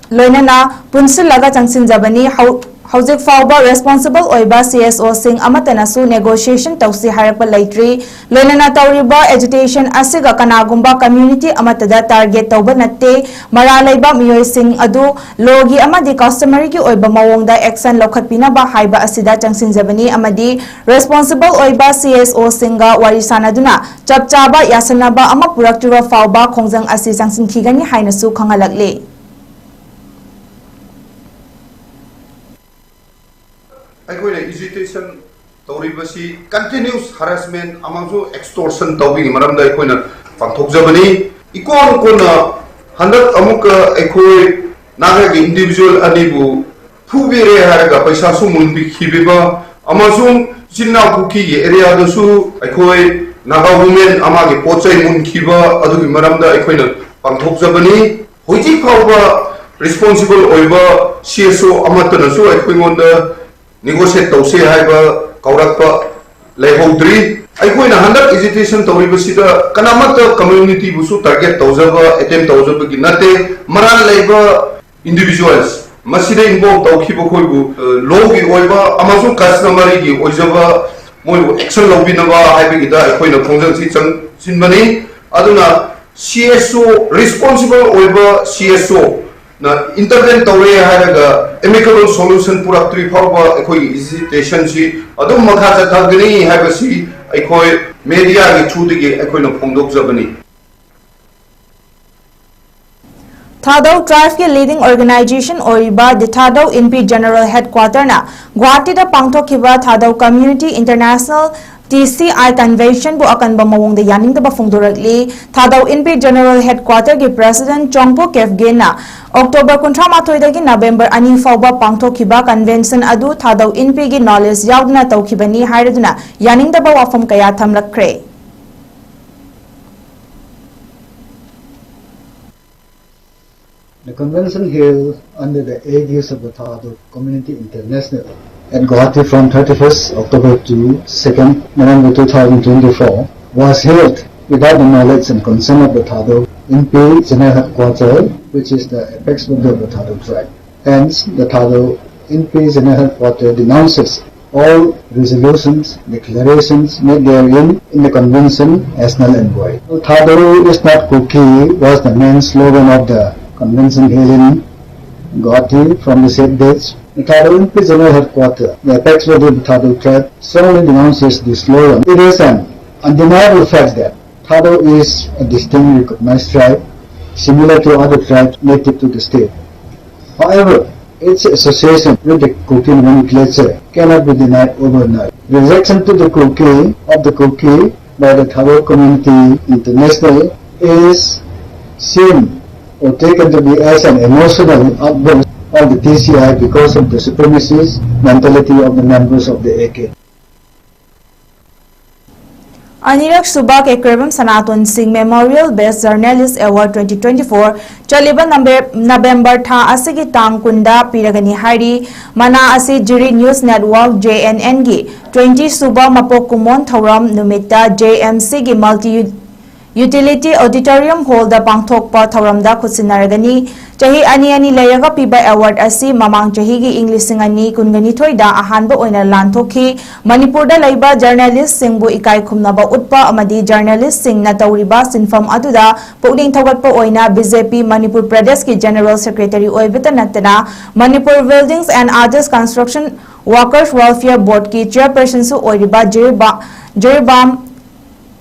ꯂꯣꯏꯅꯅ ꯄꯨꯟꯁꯤꯜꯂꯒ ꯆꯪꯁꯤꯟꯖꯕꯅꯤ꯫ ꯍꯧ-, ꯍꯧꯖꯤꯛ ꯐꯥꯎꯕ responsible ꯑꯣꯏꯕ C S Oꯁꯤꯡ ꯑꯃꯠꯇꯅꯁꯨ negotiation ꯇꯧꯁꯤ ꯍꯥꯏꯔꯛꯄ ꯂꯩꯇ꯭ꯔꯤ꯫ ꯂꯣꯏꯅꯅ ꯇꯧꯔꯤꯕ agitation ꯑꯁꯤꯒ ꯀꯅꯥꯒꯨꯝꯕ community ꯑꯃꯠꯇꯗ target ꯇꯧꯕ ꯅꯠꯇꯦ꯫ ꯃꯔꯥꯜ ꯂꯩꯕ ꯃꯤꯑꯣꯏꯁꯤꯡ ꯑꯗꯨ lawꯒꯤ ꯑꯃꯗꯤ customaryꯒꯤ ꯑꯣꯏꯕ ꯃꯑꯣꯡꯗ action ꯂꯧꯈꯠꯄꯤꯅꯕ ꯍꯥꯏꯕ ꯑꯁꯤꯗ ꯆꯪꯁꯤꯟꯖꯕꯅꯤ ꯑꯃꯗꯤ responsible ꯑꯣꯏꯕ C S Oꯁꯤꯡꯒ ꯋꯥꯔꯤ ꯁꯥꯅꯗꯨꯅ ꯆꯞ ꯆꯥꯕ ꯌꯥꯁꯟꯅꯕ ꯑꯃ ꯄꯨꯔꯛꯇ꯭ꯔꯤꯕ ꯐꯥꯎꯕ ꯈꯣꯡꯖꯪ ꯑꯁꯤ ꯆꯪꯁꯤꯟꯈꯤꯒꯅꯤ ꯍꯥꯏꯅꯁꯨ ꯈꯪꯍꯜꯂꯛꯂꯤ꯫ ꯑꯩꯈꯣꯏꯅ agitation ꯇꯧꯔꯤꯕꯁꯤ continuous harassment ꯑꯃꯁꯨꯡ extortion ꯇꯧꯕꯒꯤ ꯃꯔꯝꯗ ꯑꯩꯈꯣꯏꯅ ꯄꯥꯡꯊꯣꯛꯆꯕꯅꯤ꯫ ꯏꯀꯣꯟ ꯀꯣꯟꯅ ꯍꯟꯗꯛ ꯑꯃꯨꯛꯀ ꯑꯩꯈꯣꯏ ꯅꯥꯒꯥꯒꯤ individual ꯑꯅꯤꯕꯨ ꯐꯨꯕꯤꯔꯦ ꯍꯥꯏꯔꯒ ꯄꯩꯁꯥꯁꯨ ꯃꯨꯟꯕꯤꯈꯤꯕ ꯑꯃꯁꯨꯡ ꯏꯆꯤꯟ ꯏꯅꯥꯎ ꯀꯨꯀꯤꯒꯤ areaꯗꯁꯨ ꯑꯩꯈꯣꯏ Naga women ꯑꯃꯒꯤ ꯄꯣꯠ ꯆꯩ ꯃꯨꯟꯈꯤꯕ ꯑꯗꯨꯒꯤ ꯃꯔꯝꯗ ꯑꯩꯈꯣꯏꯅ ꯄꯥꯡꯊꯣꯛꯆꯕꯅꯤ꯫ ꯍꯧꯖꯤꯛ ꯐꯥꯎꯕ responsible ꯑꯣꯏꯕ C S O ꯑꯃꯠꯇꯅꯁꯨ ꯑꯩꯈꯣꯏꯉꯣꯟꯗ negotiate ꯇꯧꯁꯦ ꯍꯥꯏꯕ ꯀꯧꯔꯛꯄ ꯂꯩꯍꯧꯗ꯭ꯔꯤ꯫ ꯑꯩꯈꯣꯏꯅ ꯍꯟꯗꯛ ꯑꯦꯖꯤꯇꯦꯁꯟ ꯇꯧꯔꯤꯕꯁꯤꯗ ꯀꯅꯥꯃꯠꯇ ꯀꯝꯃ꯭ꯌꯨꯅꯤꯇꯤꯕꯨꯁꯨ ꯇꯥꯔꯒꯦꯠ ꯇꯧꯖꯕ, ꯑꯦꯇꯦꯝ ꯇꯧꯖꯕꯒꯤ ꯅꯠꯇꯦ꯫ ꯃꯔꯥꯜ ꯂꯩꯕ ꯏꯟꯗꯤꯚꯤꯖꯨꯋꯦꯜꯁ, ꯃꯁꯤꯗ ꯏꯟꯚꯣꯜꯕ ꯇꯧꯈꯤꯕ ꯑꯩꯈꯣꯏꯕꯨ ꯂꯣꯒꯤ ꯑꯣꯏꯕ ꯑꯃꯁꯨꯡ ꯀꯁꯇꯃꯔꯤꯒꯤ ꯑꯣꯏꯖꯕ ꯃꯣꯏꯕꯨ ꯑꯦꯛꯁꯟ ꯂꯧꯕꯤꯅꯕ ꯍꯥꯏꯕꯒꯤꯗ ꯑꯩꯈꯣꯏꯅ ꯈꯣꯡꯖꯪꯁꯤ ꯆꯪꯁꯤꯟꯕꯅꯤ꯫ ꯑꯗꯨꯅ ꯁꯤ ꯑꯦꯁ ꯑꯣ, ꯔꯤꯁꯄꯣꯟꯁꯤꯕꯜ ꯑꯣꯏꯕ ꯁꯤ ꯑꯦꯁ ꯑꯣ ꯅ ꯏꯟꯇꯔꯚꯦꯟ ꯇꯧꯔꯦ ꯍꯥꯏꯔꯒ ꯑꯦꯃꯤꯀꯦꯕꯜ ꯁꯣꯂꯨꯁꯟ ꯄꯨꯔꯛꯇ꯭ꯔꯤ ꯐꯥꯎꯕ ꯑꯩꯈꯣꯏꯒꯤ ꯑꯦꯖꯤꯇꯦꯁꯟꯁꯤ ꯑꯗꯨꯝ ꯃꯈꯥ ꯆꯠꯊꯒꯅꯤ ꯍꯥꯏꯕꯁꯤ ꯑꯩꯈꯣꯏ ꯃꯦꯗꯤꯌꯥꯒꯤ ꯊ꯭ꯔꯨꯗꯒꯤ ꯑꯩꯈꯣꯏꯅ ꯐꯣꯡꯗꯣꯛꯆꯕꯅꯤ꯫ ꯊꯥꯗꯧ ꯇ꯭ꯔꯥꯏꯕꯀꯤ ꯂꯤꯗꯤꯡ ꯑꯣꯔꯒꯅꯥꯏꯖꯦꯁꯟ ꯑꯣꯏꯔꯤꯕ ꯗꯤ ꯊꯥꯗꯧ ꯏꯟꯄꯤ ꯖꯦꯅꯔꯦꯜ ꯍꯦꯗꯀ꯭ꯋꯥꯇꯔꯅ ꯒꯨꯋꯥꯍꯥꯇꯤꯗ ꯄꯥꯡꯊꯣꯛꯈꯤꯕ ꯊꯥꯗꯧ community international, T C I, ꯀꯟꯚꯦꯟꯁꯟꯕꯨ ꯑꯀꯟꯕ ꯃꯑꯣꯡꯗ ꯌꯥꯅꯤꯡꯗꯕ ꯐꯣꯡꯗꯣꯔꯛꯂꯤ꯫ ꯊꯥꯗꯧ ꯏꯟꯄꯤ ꯖꯦꯅꯔꯦꯜ ꯍꯦꯗꯀ꯭ꯋꯥꯇꯔꯒꯤ ꯄ꯭ꯔꯦꯁꯤꯗꯦꯟꯠ ꯆꯣꯡꯄꯣ ꯀꯦꯞꯒꯦꯟꯅ ꯑꯣꯛꯇꯣꯕꯔ ꯀꯨꯟꯊ꯭ꯔꯥ ꯃꯥꯊꯣꯏꯗꯒꯤ ꯅꯕꯦꯝꯕꯔ ꯑꯅꯤ ꯐꯥꯎꯕ ꯄꯥꯡꯊꯣꯛꯈꯤꯕ ꯀꯟꯚꯦꯟꯁꯟ ꯑꯗꯨ ꯊꯥꯗꯧ ꯏꯟꯄꯤꯒꯤ ꯅꯣꯂꯦꯖ ꯌꯥꯎꯗꯅ ꯇꯧꯈꯤꯕꯅꯤ ꯍꯥꯏꯔꯗꯨꯅ ꯌꯥꯅꯤꯡꯗꯕ ꯋꯥꯐꯝ ꯀꯌꯥ ꯊꯝꯂꯛꯈ꯭ꯔꯦ꯫ The convention held under the aegis of the Thadou Community International at Guwahati from thirty-first October to second November two thousand twenty-four was held without the knowledge and consent of the Thadou Inpi General Headquarter, which is the apex body of the Thadou tribe. Hence, the Thadou Inpi General Headquarter denounces all resolutions, declarations made therein in the convention as null and void. Thadou is not Kuki was the main slogan of the convention held in Guwahati from the said dates. The Thadou Inpi General Headquarter, the apex body of the Thadou tribe, strongly denounces this slogan. It is an undeniable fact that Thadou is a distinct recognized tribe, similar to other tribes native to the state. However, its association with the Kuki nomenclature cannot be denied overnight. Rejection to the Kuki of the Kuki by the Thadou community international is seen or taken to be as an emotional outburst of the T C I because of the supremacist mentality of the members of the A K. ꯑꯅꯤꯔꯛ ꯁꯨꯕ ꯀꯦꯀ꯭ꯔꯦꯕꯝ ꯁꯅꯥꯇꯣꯟ ꯁꯤꯡ Memorial Best Journalist Award twenty twenty-four ꯆꯠꯂꯤꯕ ꯅꯕꯦ-, ꯅꯕꯦꯝꯕꯔ ꯊꯥ ꯑꯁꯤꯒꯤ ꯇꯥꯡ ꯀꯨꯟꯗ ꯄꯤꯔꯒꯅꯤ ꯍꯥꯏꯔꯤ꯫ ꯃꯅꯥ ꯑꯁꯤ ꯖꯤꯔꯤ News Network, J N N ꯒꯤ twenty ꯁꯨꯕ ꯃꯄꯣꯛ ꯀꯨꯝꯑꯣꯟ ꯊꯧꯔꯝ ꯅꯨꯃꯤꯠꯇ J M C ꯒꯤ Multi Utility Auditorium Hall ꯗ ꯄꯥꯡꯊꯣꯛꯄ ꯊꯧꯔꯝꯗ ꯈꯨꯠꯁꯤꯟꯅꯔꯒꯅꯤ꯫ ꯆꯍꯤ ꯑꯅꯤ ꯑꯅꯤ ꯂꯩꯔꯒ ꯄꯤꯕ award ꯑꯁꯤ ꯃꯃꯥꯡ ꯆꯍꯤꯒꯤ ꯏꯪ ꯂꯤꯁꯤꯡ ꯑꯅꯤ ꯀꯨꯟꯒ ꯅꯤꯊꯣꯏꯗ ꯑꯍꯥꯟꯕ ꯑꯣꯏꯅ ꯂꯥꯟꯊꯣꯛꯈꯤ꯫ ꯃꯅꯤꯄꯨꯔꯗ ꯂꯩꯕ journalist ꯁꯤꯡꯕꯨ ꯏꯀꯥꯏ ꯈꯨꯝꯅꯕ ꯎꯠꯄ ꯑꯃꯗꯤ journalist ꯁꯤꯡꯅ ꯇꯧꯔꯤꯕ ꯁꯤꯟꯐꯝ ꯑꯗꯨꯗ ꯄꯨꯛꯅꯤꯡ ꯊꯧꯒꯠꯄ ꯑꯣꯏꯅ B J P ꯃꯅꯤꯄꯨꯔ ꯄ꯭ꯔꯗꯦꯁꯀꯤ General Secretary ꯑꯣꯏꯕꯇ ꯅꯠꯇꯅ Manipur Buildings and Others Construction Workers Welfare Board ꯀꯤ Chairperson ꯁꯨ ꯑꯣꯏꯔꯤꯕ ꯖꯤꯔꯤꯕꯥ-, ꯖꯤꯔꯤꯕꯥꯝ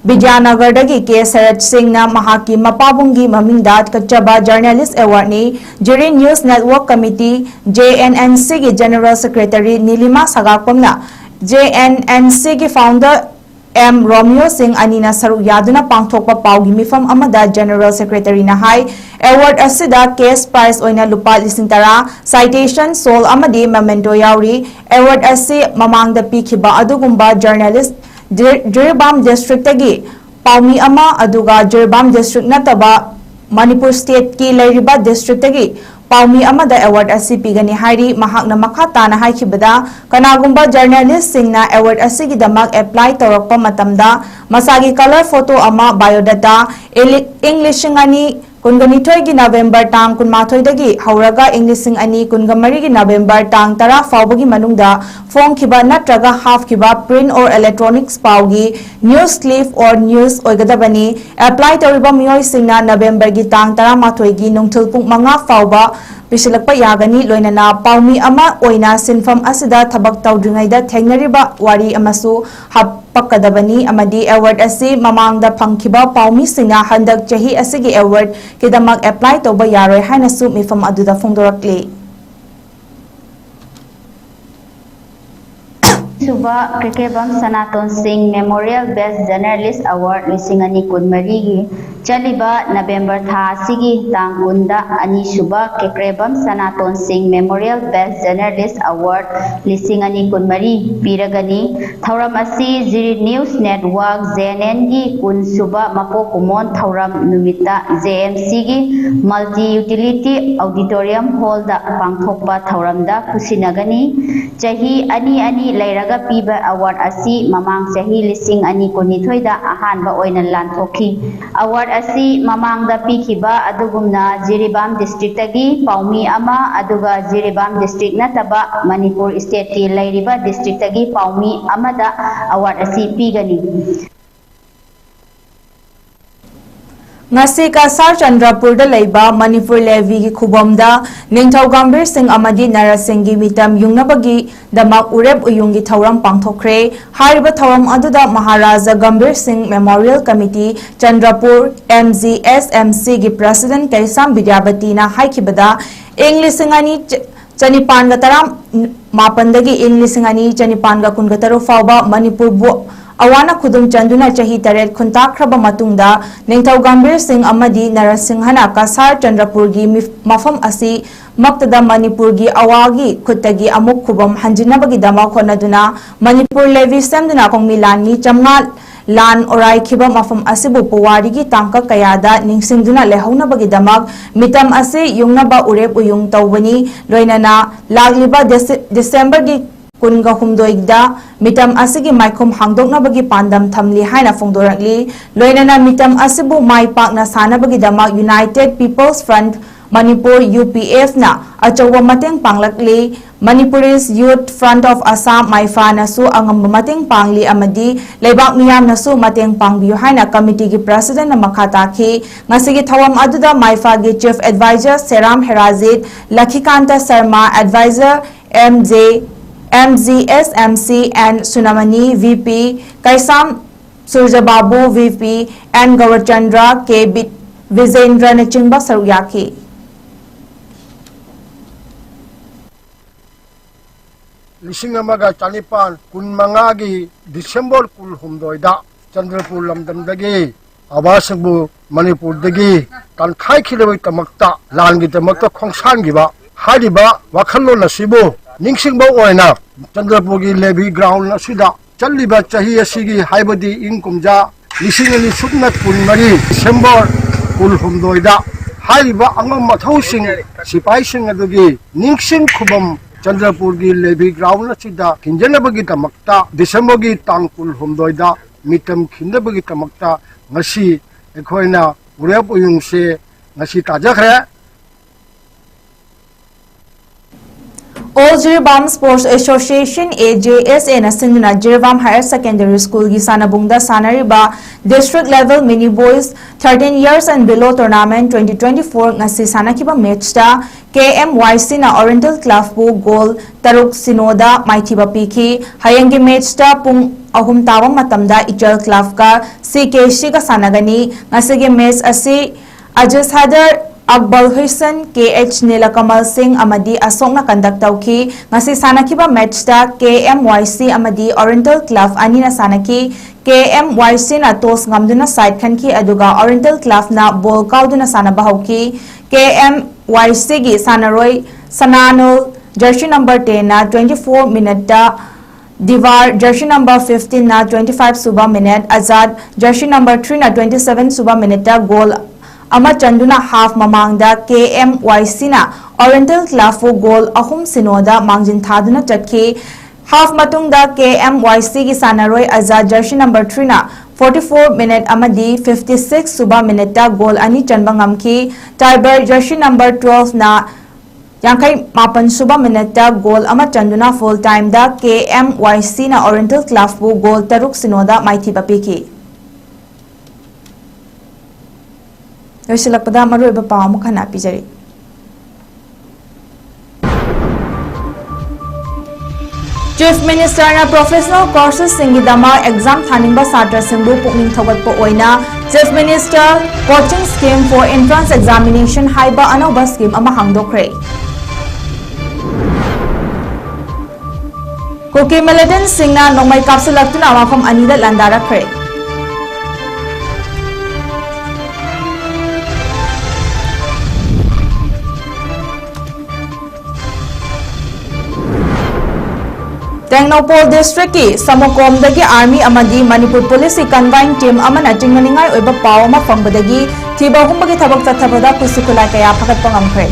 ꯕꯤꯗ꯭ꯌꯥꯅꯒꯔꯗꯒꯤ ꯀꯦ ꯁꯔꯠ ꯁꯤꯡꯅ ꯃꯍꯥꯛꯀꯤ ꯃꯄꯥꯕꯨꯡꯒꯤ ꯃꯃꯤꯡꯗ ꯀꯠꯆꯕ Journalist Award ꯅꯤ꯫ ꯖꯤꯔꯤ News Network Committee, J N N C ꯒꯤ General Secretary ꯅꯤꯂꯤꯃꯥ ꯁꯒꯥꯛꯄꯝꯅ J N N C ꯒꯤ Founder M ꯔꯣꯃꯤꯌꯣ ꯁꯤꯡ ꯑꯅꯤꯅ ꯁꯔꯨꯛ ꯌꯥꯗꯨꯅ ꯄꯥꯡꯊꯣꯛꯄ ꯄꯥꯎꯒꯤ ꯃꯤꯐꯝ ꯑꯃꯗ General Secretary ꯅ ꯍꯥꯏ, award ꯑꯁꯤꯗ cash prize ꯑꯣꯏꯅ ꯂꯨꯄꯥ ꯂꯤꯁꯤꯡ ꯇꯔꯥ, citation, shawl ꯑꯃꯗꯤ memento ꯌꯥꯎꯔꯤ꯫ Award ꯑꯁꯤ ꯃꯃꯥꯡꯗ ꯄꯤꯈꯤꯕ ꯑꯗꯨꯒꯨꯝꯕ journalist ꯖꯤ-, ꯖꯤꯔꯤꯕꯥꯝ district ꯇꯒꯤ ꯄꯥꯎꯃꯤ ꯑꯃ, ꯑꯗꯨꯒ ꯖꯤꯔꯤꯕꯥꯝ district ꯅꯠꯇꯕ ꯃꯅꯤꯄꯨꯔ state ꯀꯤ ꯂꯩꯔꯤꯕ district ꯇꯒꯤ ꯄꯥꯎꯃꯤ ꯑꯃꯗ award ꯑꯁꯤ ꯄꯤꯒꯅꯤ ꯍꯥꯏꯔꯤ꯫ ꯃꯍꯥꯛꯅ ꯃꯈꯥ ꯇꯥꯅ ꯍꯥꯏꯈꯤꯕꯗ, ꯀꯅꯥꯒꯨꯝꯕ journalist ꯁꯤꯡꯅ award ꯑꯁꯤꯒꯤꯗꯃꯛ apply ꯇꯧꯔꯛꯄ ꯃꯇꯝꯗ ꯃꯁꯥꯒꯤ colour photo ꯑꯃ, biodata, ꯏꯂꯤ-, ꯏꯪ ꯂꯤꯁꯤꯡ ꯑꯅꯤ ꯀꯨꯟꯒ ꯅꯤꯊꯣꯏꯒꯤ November ꯇꯥꯡ ꯀꯨꯟꯃꯥꯊꯣꯏꯗꯒꯤ ꯍꯧꯔꯒ ꯏꯪ ꯂꯤꯁꯤꯡ ꯑꯅꯤ ꯀꯨꯟꯒ ꯃꯔꯤꯒꯤ November ꯇꯥꯡ ꯇꯔꯥ ꯐꯥꯎꯕꯒꯤ ꯃꯅꯨꯡꯗ ꯐꯣꯡꯈꯤꯕ ꯅꯠꯇ꯭ꯔꯒ ꯍꯥꯞꯈꯤꯕ print or electronics ꯄꯥꯎꯒꯤ news clip or news ꯑꯣꯏꯒꯗꯕꯅꯤ꯫ Apply ꯇꯧꯔꯤꯕ ꯃꯤꯑꯣꯏꯁꯤꯡꯅ November ꯒꯤ ꯇꯥꯡ ꯇꯔꯥꯃꯥꯊꯣꯏꯒꯤ ꯅꯨꯡꯊꯤꯜ ꯄꯨꯡ ꯃꯉꯥ ꯐꯥꯎꯕ ꯄꯤꯁꯤꯜꯂꯛꯄ ꯌꯥꯒꯅꯤ, ꯂꯣꯏꯅꯅ ꯄꯥꯎꯃꯤ ꯑꯃ ꯑꯣꯏꯅ ꯁꯤꯟꯐꯝ ꯑꯁꯤꯗ ꯊꯕꯛ ꯇꯧꯗ꯭ꯔꯤꯉꯩꯗ ꯊꯦꯡꯅꯔꯤꯕ ꯋꯥꯔꯤ ꯑꯃꯁꯨ ꯍꯥꯞꯄꯛꯀꯗꯕꯅꯤ, ꯑꯃꯗꯤ award ꯑꯁꯤ ꯃꯃꯥꯡꯗ ꯐꯪꯈꯤꯕ ꯄꯥꯎꯃꯤꯁꯤꯡꯅ ꯍꯟꯗꯛ ꯆꯍꯤ ꯑꯁꯤꯒꯤ award ꯀꯤꯗꯃꯛ apply ꯇꯧꯕ ꯌꯥꯔꯣꯏ ꯍꯥꯏꯅꯁꯨ ꯃꯤꯐꯝ ꯑꯗꯨꯗ ꯐꯣꯡꯗꯣꯔꯛꯂꯤ꯫ ꯁꯨꯕ ꯀꯦꯀ꯭ꯔꯦꯕꯝ ꯁꯅꯥꯇꯣꯟ ꯁꯤꯡ Memorial Best Journalist Award ꯂꯤꯁꯤꯡ ꯑꯅꯤ ꯀꯨꯟꯃꯔꯤꯒꯤ ꯆꯠꯂꯤꯕ ꯅꯕꯦꯝꯕꯔ ꯊꯥ ꯑꯁꯤꯒꯤ ꯇꯥꯡ ꯀꯨꯟꯗ ꯑꯅꯤꯁꯨꯕ ꯀꯦꯀ꯭ꯔꯦꯕꯝ ꯁꯅꯥꯇꯣꯟ ꯁꯤꯡ Memorial Best Journalist Award ꯂꯤꯁꯤꯡ ꯑꯅꯤ ꯀꯨꯟꯃꯔꯤ ꯄꯤꯔꯒꯅꯤ꯫ ꯊꯧꯔꯝ ꯑꯁꯤ ꯖꯤꯔꯤ News Network, ꯖꯦ ꯑꯦꯟ ꯑꯦꯟꯒꯤ ꯀꯨꯟꯁꯨꯕ ꯃꯄꯣꯛ ꯀꯨꯝꯑꯣꯟ ꯊꯧꯔꯝ ꯅꯨꯃꯤꯠꯇ ꯖꯦ ꯑꯦꯝ ꯁꯤꯒꯤ Multi Utility Auditorium Hallꯗ ꯄꯥꯡꯊꯣꯛꯄ ꯊꯧꯔꯝꯗ ꯈꯨꯠꯁꯤꯟꯅꯒꯅꯤ꯫ ꯆꯍꯤ ꯑꯅꯤ ꯑꯅꯤ ꯂꯩꯔꯒ ꯄꯤꯕ award ꯑꯁꯤ ꯃꯃꯥꯡ ꯆꯍꯤ ꯂꯤꯁꯤꯡ ꯑꯅꯤ ꯀꯨꯟꯅꯤꯊꯣꯏꯗ ꯑꯍꯥꯟꯕ ꯑꯣꯏꯅ ꯂꯥꯟꯊꯣꯛꯈꯤ꯫ Award ꯑꯁꯤ ꯃꯃꯥꯡꯗ ꯄꯤꯈꯤꯕ ꯑꯗꯨꯒꯨꯝꯅ ꯖꯤꯔꯤꯕꯥꯝ districtꯇꯒꯤ ꯄꯥꯎꯃꯤ ꯑꯃ, ꯑꯗꯨꯒ ꯖꯤꯔꯤꯕꯥꯝ district ꯅꯠꯇꯕ ꯃꯅꯤꯄꯨꯔ stateꯀꯤ ꯂꯩꯔꯤꯕ districtꯇꯒꯤ ꯄꯥꯎꯃꯤ ꯑꯃꯗ award ꯑꯁꯤ ꯄꯤꯒꯅꯤ꯫ ꯉꯁꯤ ꯀꯁꯥꯔ ꯆꯟꯗ꯭ꯔꯄꯨꯔꯗ ꯂꯩꯕ ꯃꯅꯤꯄꯨꯔ ꯂꯦꯚꯤꯒꯤ ꯈꯨꯕꯝꯗ ꯅꯤꯡꯊꯧ ꯒꯝꯚꯤꯔ ꯁꯤꯡ ꯑꯃꯗꯤ ꯅꯔꯁ ꯁꯤꯡꯒꯤ ꯃꯤꯇꯝ ꯌꯨꯡꯅꯕꯒꯤꯗꯃꯛ ꯎꯔꯦꯞ ꯎꯌꯨꯡꯒꯤ ꯊꯧꯔꯝ ꯄꯥꯡꯊꯣꯛꯈ꯭ꯔꯦ꯫ ꯍꯥꯏꯔꯤꯕ ꯊꯧꯔꯝ ꯑꯗꯨꯗ ꯃꯍꯥꯔꯥꯖꯥ ꯒꯝꯚꯤꯔ ꯁꯤꯡ Memorial Committee Chandrapur, M G S M Cꯒꯤ President ꯀꯩꯁꯥꯝ ꯕꯤꯗ꯭ꯌꯥꯕꯇꯤꯅ ꯍꯥꯏꯈꯤꯕꯗ, ꯏꯪ ꯂꯤꯁꯤꯡ ꯑꯅꯤ ꯆꯅꯤꯄꯥꯟꯒ ꯇꯔꯥ ꯃꯥꯄꯟꯗꯒꯤ ꯏꯪ ꯂꯤꯁꯤꯡ ꯑꯅꯤ ꯆꯅꯤꯄꯥꯟꯒ ꯀꯨꯟꯒ ꯇꯔꯨꯛ ꯐꯥꯎꯕ ꯃꯅꯤꯄꯨꯔꯕꯨ ꯑꯋꯥꯅ ꯈꯨꯗꯨꯝ ꯆꯟꯗꯨꯅ ꯆꯍꯤ ꯇꯔꯦꯠ ꯈꯨꯟꯇꯥꯛꯈ꯭ꯔꯕ ꯃꯇꯨꯡꯗ, ꯅꯤꯡꯊꯧ ꯒꯝꯚꯤꯔ ꯁꯤꯡ ꯑꯃꯗꯤ ꯅꯔꯁ ꯁꯤꯡꯍꯅ ꯀꯁꯥꯔ ꯆꯟꯗ꯭ꯔꯄꯨꯔꯒꯤ ꯃꯤꯐ-, ꯃꯐꯝ ꯑꯁꯤ ꯃꯛꯇꯗ ꯃꯅꯤꯄꯨꯔꯒꯤ ꯑꯋꯥꯒꯤ ꯈꯨꯠꯇꯒꯤ ꯑꯃꯨꯛ ꯈꯨꯕꯝ ꯍꯟꯖꯤꯟꯅꯕꯒꯤꯗꯃꯛ ꯍꯣꯠꯅꯗꯨꯅ ꯃꯅꯤꯄꯨꯔ ꯂꯦꯚꯤ ꯁꯦꯝꯗꯨꯅ ꯈꯣꯡꯃꯤ ꯂꯥꯟꯃꯤ ꯆꯥꯝꯃꯉꯥ ꯂꯥꯟ ꯑꯣꯔꯥꯏꯈꯤꯕ ꯃꯐꯝ ꯑꯁꯤꯕꯨ ꯄꯨꯋꯥꯔꯤꯒꯤ ꯇꯥꯡꯀꯛ ꯀꯌꯥꯗ ꯅꯤꯡꯁꯤꯡꯗꯨꯅ ꯂꯩꯍꯧꯅꯕꯒꯤꯗꯃꯛ ꯃꯤꯇꯝ ꯑꯁꯤ ꯌꯨꯡꯅꯕ ꯎꯔꯦꯞ ꯎꯌꯨꯡ ꯇꯧꯕꯅꯤ꯫ ꯂꯣꯏꯅꯅ ꯂꯥꯛꯂꯤꯕ ꯗꯤꯁꯦ-, ꯗꯤꯁꯦꯝꯕꯔꯒꯤ ꯀꯨꯟꯒ ꯍꯨꯝꯗꯣꯏꯗ ꯃꯤꯇꯝ ꯑꯁꯤꯒꯤ ꯃꯥꯏꯈꯨꯝ ꯍꯥꯡꯗꯣꯛꯅꯕꯒꯤ ꯄꯥꯟꯗꯝ ꯊꯝꯂꯤ ꯍꯥꯏꯅ ꯐꯣꯡꯗꯣꯔꯛꯂꯤ꯫ ꯂꯣꯏꯅꯅ ꯃꯤꯇꯝ ꯑꯁꯤꯕꯨ ꯃꯥꯏ ꯄꯥꯛꯅ ꯁꯥꯟꯅꯕꯒꯤꯗꯃꯛ United People's Front ꯃꯅꯤꯄꯨꯔ, UPFꯅ ꯑꯆꯧꯕ ꯃꯇꯦꯡ ꯄꯥꯡꯂꯛꯂꯤ꯫ Manipuris Youth Front of Assam, ꯃꯥꯏꯐꯥꯅꯁꯨ ꯑꯉꯝꯕ ꯃꯇꯦꯡ ꯄꯥꯡꯂꯤ ꯑꯃꯗꯤ ꯂꯩꯕꯥꯛ ꯃꯤꯌꯥꯝꯅꯁꯨ ꯃꯇꯦꯡ ꯄꯥꯡꯕꯤꯌꯨ ꯍꯥꯏꯅ committeeꯒꯤ presidentꯅ ꯃꯈꯥ ꯇꯥꯈꯤ꯫ ꯉꯁꯤꯒꯤ ꯊꯧꯔꯝ ꯑꯗꯨꯗ ꯃꯥꯏꯐꯥꯒꯤ chief advisor Seram Herojit, Lakhikant Sharma, advisor M J, M G S M C, N Sunamani, V P, Keisham ꯁꯨꯔꯖꯕꯥꯕꯨ, V P, N Gourachandra, K ꯕꯤ-, ꯕꯤꯖꯦꯟꯗ꯭ꯔꯅꯆꯤꯡꯕ ꯁꯔꯨꯛ ꯌꯥꯈꯤ꯫ ꯂꯤꯁꯤꯡ ꯑꯃꯒ ꯆꯅꯤꯄꯥꯟ ꯀꯨꯟꯃꯉꯥꯒꯤ ꯗꯤꯁꯦꯝꯕꯔ ꯀꯨꯟꯍꯨꯝꯗꯣꯏꯗ ꯆꯟꯗ꯭ꯔꯄꯨꯔ ꯂꯝꯗꯝꯗꯒꯤ ꯑꯕꯥꯁꯤꯡꯕꯨ ꯃꯅꯤꯄꯨꯔꯗꯒꯤ ꯀꯟꯈꯥꯏꯈꯤꯗꯕꯒꯤꯗꯃꯛꯇ, ꯂꯥꯟꯒꯤꯗꯃꯛꯇ ꯈꯣꯡꯁꯥꯟꯈꯤꯕ ꯍꯥꯏꯔꯤꯕ ꯋꯥꯈꯜꯂꯣꯟ ꯑꯁꯤꯕꯨ ꯅꯤꯡꯁꯤꯡꯕ ꯑꯣꯏꯅ ꯆꯟꯗ꯭ꯔꯄꯨꯔꯒꯤ ꯂꯦꯕꯤ ꯒ꯭ꯔꯥꯎꯟ ꯑꯁꯤꯗ ꯆꯠꯂꯤꯕ ꯆꯍꯤ ꯑꯁꯤꯒꯤ, ꯍꯥꯏꯕꯗꯤ ꯏꯪ ꯀꯨꯝꯖꯥ ꯂꯤꯁꯤꯡ ꯑꯅꯤ ꯁꯨꯞꯅ ꯀꯨꯟꯃꯔꯤ ꯗꯤꯁꯦꯝꯕꯔ ꯀꯨꯟꯍꯨꯝꯗꯣꯏꯗ ꯍꯥꯏꯔꯤꯕ ꯑꯉꯝ ꯑꯊꯧꯁꯤꯡ, ꯁꯤꯐꯥꯏꯁꯤꯡ ꯑꯗꯨꯒꯤ ꯅꯤꯡꯁꯤꯡ ꯈꯨꯕꯝ ꯆꯟꯗ꯭ꯔꯄꯨꯔꯒꯤ ꯂꯦꯕꯤ ꯒ꯭ꯔꯥꯎꯟ ꯑꯁꯤꯗ ꯈꯤꯟꯖꯅꯕꯒꯤꯗꯃꯛꯇ ꯗꯤꯁꯦꯝꯕꯔꯒꯤ ꯇꯥꯡ ꯀꯨꯟꯍꯨꯝꯗꯣꯏꯗ ꯃꯤꯇꯝ ꯈꯤꯟꯅꯕꯒꯤꯗꯃꯛꯇ ꯉꯁꯤ ꯑꯩꯈꯣꯏꯅ ꯎꯔꯦꯞ ꯎꯌꯨꯡꯁꯦ ꯉꯁꯤ ꯇꯥꯖꯈ꯭ꯔꯦ꯫ All Jiribam Sports Association, A J S A, ꯅ ꯁꯤꯟꯗꯨꯅ ꯖꯤꯔꯤꯕꯥꯝ Higher Secondary School ꯒꯤ ꯁꯥꯟꯅꯕꯨꯡꯗ ꯁꯥꯟꯅꯔꯤꯕ District Level Mini Boys thirteen Years and Below Tournament twenty twenty-four ꯉꯁꯤ ꯁꯥꯟꯅꯈꯤꯕ match ꯇ K M Y C ꯅ Oriental Club ꯄꯨ goal ꯇꯔꯨꯛ ꯁꯤꯅꯣꯗ ꯃꯥꯏꯊꯤꯕ ꯄꯤꯈꯤ꯫ ꯍꯌꯦꯡꯒꯤ match ꯇ ꯄꯨꯡ ꯑꯍꯨꯝ ꯇꯥꯕ ꯃꯇꯝꯗ Ichal Club ꯀ C K C ꯒ ꯁꯥꯟꯅꯒꯅꯤ꯫ ꯉꯁꯤꯒꯤ match ꯑꯁꯤ ꯑꯖꯤꯖ ꯍꯥꯏꯗꯔ, ꯑꯛꯕꯜ ꯍꯨꯏꯁꯟ, K H ꯅꯤꯂꯀꯃꯜ ꯁꯤꯡ ꯑꯃꯗꯤ ꯑꯁꯣꯛꯅ conduct ꯇꯧꯈꯤ꯫ ꯉꯁꯤ ꯁꯥꯟꯅꯈꯤꯕ match ꯇ K M Y C ꯑꯃꯗꯤ Oriental Club ꯑꯅꯤꯅ ꯁꯥꯟꯅꯈꯤ꯫ K M Y C ꯅ toss ꯉꯝꯗꯨꯅ side ꯈꯟꯈꯤ, ꯑꯗꯨꯒ Oriental Club ꯅ ball ꯀꯥꯎꯗꯨꯅ ꯁꯥꯟꯅꯕ ꯍꯧꯈꯤ꯫ K M Y C ꯒꯤ ꯁꯥꯟꯅꯔꯣꯏ ꯁꯅꯥꯅꯨꯜ, jersey number ten ꯅ twenty-four minute ꯇ, ꯗꯤꯋꯥꯔ, jersey number fifteen ꯅ twenty-five ꯁꯨꯕ minute, Azad, jersey number three ꯅ twenty-seven ꯁꯨꯕ minute ꯇ goal ꯑꯃ ꯆꯟꯗꯨꯅ half ꯃꯃꯥꯡꯗ K M Y C ꯅ Oriental Club ꯄꯨ goal ꯑꯍꯨꯝ ꯁꯤꯅꯣꯗ ꯃꯥꯡꯖꯤꯟ ꯊꯥꯗꯨꯅ ꯆꯠꯈꯤ꯫ Half ꯃꯇꯨꯡꯗ K M Y C ꯒꯤ ꯁꯥꯟꯅꯔꯣꯏ ꯑꯖꯥꯗ, jersey number three ꯅ forty-four minute ꯑꯃꯗꯤ fifty-six ꯁꯨꯕ minute ꯇ goal ꯑꯅꯤ ꯆꯟꯕ ꯉꯝꯈꯤ꯫ ꯇꯥꯏꯕꯔ, jersey number twelve ꯅ ꯌꯥꯡꯈꯩ ꯃꯥꯄꯟ ꯁꯨꯕ minute ꯇ goal ꯑꯃ ꯆꯟꯗꯨꯅ full time ꯗ K M Y C ꯅ Oriental Club ꯄꯨ goal ꯇꯔꯨꯛ ꯁꯤꯅꯣꯗ ꯃꯥꯏꯊꯤꯕ ꯄꯤꯈꯤ꯫ ꯂꯣꯏꯁꯤꯜꯂꯛꯄꯗ ꯃꯔꯨꯑꯣꯏꯕ ꯄꯥꯎ ꯑꯃꯨꯛ ꯍꯟꯅ ꯄꯤꯖꯔꯤ꯫ Chief Minister ꯅ professional courses ꯁꯤꯡꯒꯤꯗꯃꯛ exam ꯊꯥꯅꯤꯡꯕ ꯁꯥꯇ꯭ꯔꯁꯤꯡꯕꯨ ꯄꯨꯛꯅꯤꯡ ꯊꯧꯒꯠꯄ ꯑꯣꯏꯅ Chief Minister Coaching Scheme for Entrance Examination ꯍꯥꯏꯕ ꯑꯅꯧꯕ scheme ꯑꯃ ꯍꯥꯡꯗꯣꯛꯈ꯭ꯔꯦ꯫ ꯀꯨꯀꯤ ꯃꯤꯂꯤꯇꯦꯟꯠꯁꯤꯡꯅ ꯅꯣꯡꯃꯩ ꯀꯥꯞꯁꯤꯜꯂꯛꯇꯨꯅ ꯃꯐꯝ ꯑꯅꯤꯗ ꯂꯥꯟꯗꯥꯔꯛꯈ꯭ꯔꯦ꯫ ꯇꯦꯡꯅꯧꯄꯜ ꯗꯤꯁꯇ꯭ꯔꯤꯛꯀꯤ ꯁꯃꯨꯀꯣꯝꯗꯒꯤ ꯑꯥꯔꯃꯤ ꯑꯃꯗꯤ ꯃꯅꯤꯄꯨꯔ ꯄꯨꯂꯤꯁꯀꯤ ꯀꯝꯕꯥꯏꯟ ꯇꯤꯝ ꯑꯃꯅ ꯆꯤꯡꯅꯅꯤꯡꯉꯥꯏ ꯑꯣꯏꯕ ꯄꯥꯎ ꯑꯃ ꯐꯪꯕꯗꯒꯤ ꯊꯤꯕ ꯍꯨꯝꯕꯒꯤ ꯊꯕꯛ ꯆꯠꯊꯕꯗ ꯈꯨꯠꯁꯨ ꯈꯨꯠꯂꯥꯏ ꯀꯌꯥ ꯐꯒꯠꯄ ꯉꯝꯈ꯭ꯔꯦ꯫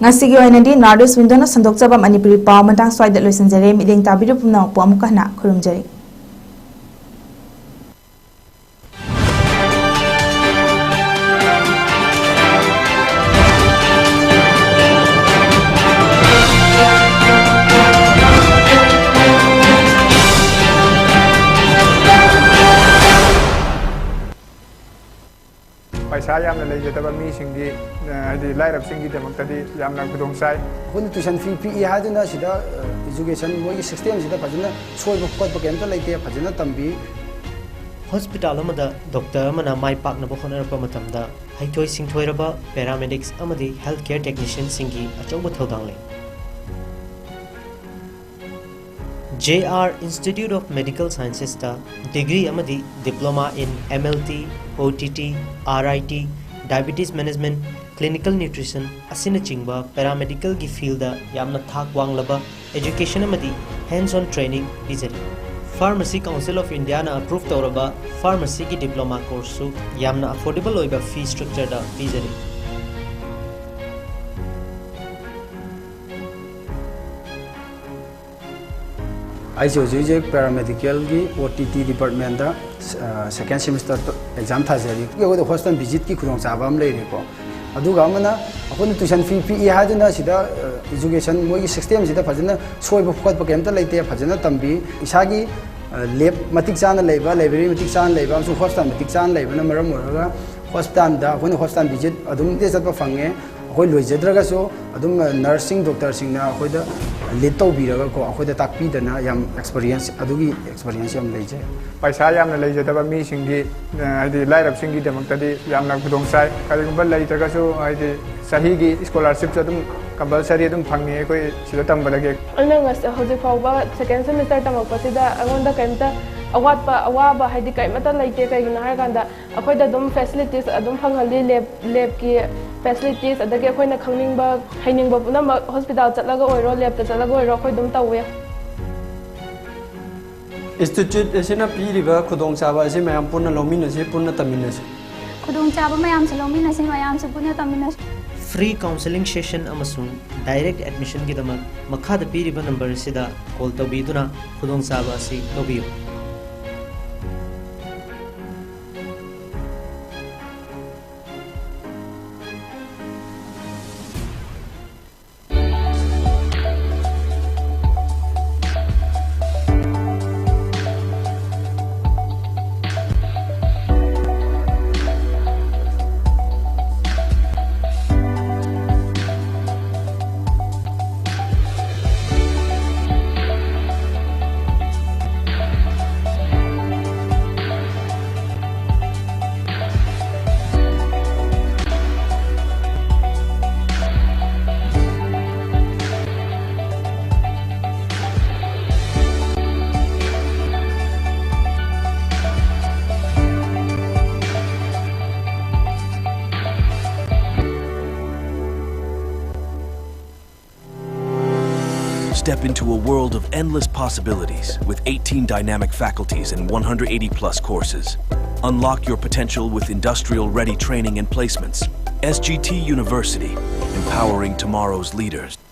ꯉꯁꯤꯒꯤ ꯑꯣꯏꯅꯗꯤ North East Window ꯅ ꯁꯟꯗꯣꯛꯆꯕ ꯃꯅꯤꯄꯨꯔꯤ ꯄꯥꯎ ꯃꯇꯥꯡ ꯁ꯭ꯋꯥꯏꯗ ꯂꯣꯏꯁꯤꯟꯖꯔꯦ꯫ ꯃꯤꯠꯌꯦꯡ ꯇꯥꯕꯤꯔꯤꯕ ꯄꯨꯝꯅꯃꯛꯄꯨ ꯑꯃꯨꯛꯀ ꯍꯟꯅ ꯈꯨꯔꯨꯝꯖꯔꯤ꯫ ꯄꯩꯁꯥ ꯌꯥꯝꯅ ꯂꯩꯖꯗꯕ ꯃꯤꯁꯤꯡꯗꯤ, ꯑ, ꯍꯥꯏꯗꯤ ꯂꯥꯏꯔꯕꯁꯤꯡꯒꯤꯗꯃꯛꯇꯗꯤ ꯌꯥꯝꯅ ꯈꯨꯗꯣꯡ ꯆꯥꯏ꯫ ꯑꯩꯈꯣꯏꯅ tuition fee ꯄꯤꯛꯏ ꯍꯥꯏꯗꯨꯅ ꯁꯤꯗ, ꯑ, education ꯃꯣꯏꯒꯤ system ꯁꯤꯗ ꯐꯖꯅ ꯁꯣꯏꯕ ꯈꯣꯠꯄ ꯀꯩꯝꯇ ꯂꯩꯇꯦ, ꯐꯖꯅ ꯇꯝꯕꯤ꯫ ꯍꯣꯁꯄꯤꯇꯥꯜ ꯑꯃꯗ ꯗꯣꯛꯇꯔ ꯑꯃꯅ ꯃꯥꯏ ꯄꯥꯛꯅꯕ ꯍꯣꯠꯅꯔꯛꯄ ꯃꯇꯝꯗ, ꯍꯩꯊꯣꯏ ꯁꯤꯡꯊꯣꯏꯔꯕ paramedics ꯑꯃꯗꯤ health care technician ꯁꯤꯡꯒꯤ ꯑꯆꯧꯕ ꯊꯧꯗꯥꯡ ꯂꯩ꯫ J R Institute of Medical Sciences ꯇ degree ꯑꯃꯗꯤ diploma in M L T, O T T, R I T, diabetes management, clinical nutrition ꯑꯁꯤꯅꯆꯤꯡꯕ paramedical ꯒꯤ field ꯗ ꯌꯥꯝꯅ ꯊꯥꯛ ꯋꯥꯡꯂꯕ education ꯑꯃꯗꯤ hands-on training ꯄꯤꯖꯔꯤ꯫ Pharmacy Council of India ꯅ approve ꯇꯧꯔꯕ pharmacy ꯒꯤ diploma course ꯁꯨ ꯌꯥꯝꯅ affordable ꯑꯣꯏꯕ fee structure ꯗ ꯄꯤꯖꯔꯤ꯫ ꯑꯩꯁꯦ ꯍꯧꯖꯤꯛ ꯍꯧꯖꯤꯛ paramedical ꯒꯤ O T T department ꯇ, ꯑ, second semester exam ꯊꯥꯖꯔꯤ꯫ ꯑꯩꯈꯣꯏꯗ hostel visit ꯀꯤ ꯈꯨꯗꯣꯡꯆꯥꯕ ꯑꯃ ꯂꯩꯔꯦꯀꯣ꯫ ꯑꯗꯨꯒ ꯑꯃꯅ ꯑꯩꯈꯣꯏꯅ tuition fee ꯄꯤꯛꯏ ꯍꯥꯏꯗꯨꯅ ꯁꯤꯗ, ꯑ, education ꯃꯣꯏꯒꯤ system ꯁꯤꯗ ꯐꯖꯅ ꯁꯣꯏꯕ ꯈꯣꯠꯄ ꯀꯩꯝꯇ ꯂꯩꯇꯦ, ꯐꯖꯅ ꯇꯝꯕꯤ꯫ ꯏꯁꯥꯒꯤ, ꯑ, lab ꯃꯇꯤꯛ ꯆꯥꯅ ꯂꯩꯕ, library ꯃꯇꯤꯛ ꯆꯥꯅ ꯂꯩꯕ ꯑꯃꯁꯨꯡ hostel ꯃꯇꯤꯛ ꯆꯥꯅ ꯂꯩꯕꯅ ꯃꯔꯝ ꯑꯣꯏꯔꯒ hospital ꯗ ꯑꯩꯈꯣꯏꯅ hostel visit ꯑꯗꯨꯝ ꯆꯠꯄ ꯐꯪꯉꯦ꯫ ꯑꯩꯈꯣꯏ ꯂꯣꯏꯖꯗ꯭ꯔꯒꯁꯨ ꯑꯗꯨꯝ ꯅꯔꯁꯁꯤꯡ, ꯗꯣꯛꯇꯔꯁꯤꯡꯅ ꯑꯩꯈꯣꯏꯗ ꯂꯤꯗ ꯇꯧꯕꯤꯔꯒꯀꯣ, ꯑꯩꯈꯣꯏꯗ ꯇꯥꯛꯄꯤꯗꯅ ꯌꯥꯝ ꯑꯦꯛꯁꯄꯔꯤꯌꯦꯟꯁ, ꯑꯗꯨꯒꯤ ꯑꯦꯛꯁꯄꯔꯤꯌꯦꯟꯁ ꯌꯥꯝ ꯂꯩꯖꯩ꯫ ꯄꯩꯁꯥ ꯌꯥꯝꯅ ꯂꯩꯖꯗꯕ ꯃꯤꯁꯤꯡꯒꯤ, ꯑ, ꯍꯥꯏꯗꯤ ꯂꯥꯏꯔꯕꯁꯤꯡꯒꯤꯗꯃꯛꯇꯗꯤ ꯌꯥꯝꯅ ꯈꯨꯗꯣꯡ ꯆꯥꯏ꯫ ꯀꯔꯤꯒꯨꯝꯕ ꯂꯩꯇ꯭ꯔꯒꯁꯨ ꯍꯥꯏꯗꯤ ꯆꯍꯤꯒꯤ ꯁ꯭ꯀꯣꯂꯥꯔꯁꯤꯞꯁꯨ ꯑꯗꯨꯝ ꯀꯝꯄꯜꯁꯔꯤ ꯑꯗꯨꯝ ꯐꯪꯉꯤ ꯑꯩꯈꯣꯏ ꯁꯤꯗ ꯇꯝꯕꯗꯒꯤ꯫ ꯑꯩꯅ ꯉꯁ-, ꯍꯧꯖꯤꯛ ꯐꯥꯎꯕ ꯁꯦꯀꯦꯟ ꯁꯦꯃꯤꯁꯇꯔ ꯇꯝꯃꯛꯄꯁꯤꯗ ꯑꯩꯉꯣꯟꯗ ꯀꯔꯤꯝꯇ ꯑꯋꯥꯠꯄ, ꯑꯋꯥꯕ ꯍꯥꯏꯗꯤ ꯀꯔꯤꯃꯠꯇ ꯂꯩꯇꯦ꯫ ꯀꯩꯒꯤꯅꯣ ꯍꯥꯏꯔꯀꯥꯟꯗ ꯑꯩꯈꯣꯏꯗ ꯑꯗꯨꯝ ꯐꯦꯁꯤꯂꯤꯇꯤꯁ ꯑꯗꯨꯝ ꯐꯪꯍꯜꯂꯤ, ꯂꯦꯕ, ꯂꯦꯕꯀꯤ ꯐꯦꯁꯤꯂꯤꯇꯤꯁ, ꯑꯗꯒꯤ ꯑꯩꯈꯣꯏꯅ ꯈꯪꯅꯤꯡꯕ, ꯍꯩꯅꯤꯡꯕ ꯄꯨꯝꯅꯃꯛ ꯍꯣꯁꯄꯤꯇꯥꯜ ꯆꯠꯂꯒ ꯑꯣꯏꯔꯣ, ꯂꯦꯕꯇ ꯆꯠꯂꯒ ꯑꯣꯏꯔꯣ, ꯑꯩꯈꯣꯏ ꯑꯗꯨꯝ ꯇꯧꯋꯦ꯫ ꯏꯟꯁꯇꯤꯇ꯭ꯌꯨꯠ ꯑꯁꯤꯅ ꯄꯤꯔꯤꯕ ꯈꯨꯗꯣꯡꯆꯥꯕ ꯑꯁꯤ ꯃꯌꯥꯝ ꯄꯨꯟꯅ ꯂꯧꯃꯤꯟꯅꯁꯤ, ꯄꯨꯟꯅ ꯇꯝꯃꯤꯟꯅꯁꯤ꯫ ꯈꯨꯗꯣꯡꯆꯥꯕ ꯃꯌꯥꯝꯁꯨ ꯂꯧꯃꯤꯟꯅꯁꯤ, ꯃꯌꯥꯝꯁꯨ ꯄꯨꯟꯅ ꯇꯝꯃꯤꯟꯅꯁꯤ꯫ Free counselling session ꯑꯃꯁꯨꯡ direct admission ꯒꯤꯗꯃꯛ ꯃꯈꯥꯗ ꯄꯤꯔꯤꯕ ꯅꯝꯕꯔ ꯑꯁꯤꯗ ꯀꯣꯜ ꯇꯧꯕꯤꯗꯨꯅ ꯈꯨꯗꯣꯡꯆꯥꯕ ꯑꯁꯤ ꯂꯧꯕꯤꯌꯨ꯫ Step into a world of endless possibilities with eighteen dynamic faculties and one hundred eighty plus courses. Unlock your potential with industrial ready training and placements. S G T University, empowering tomorrow's leaders.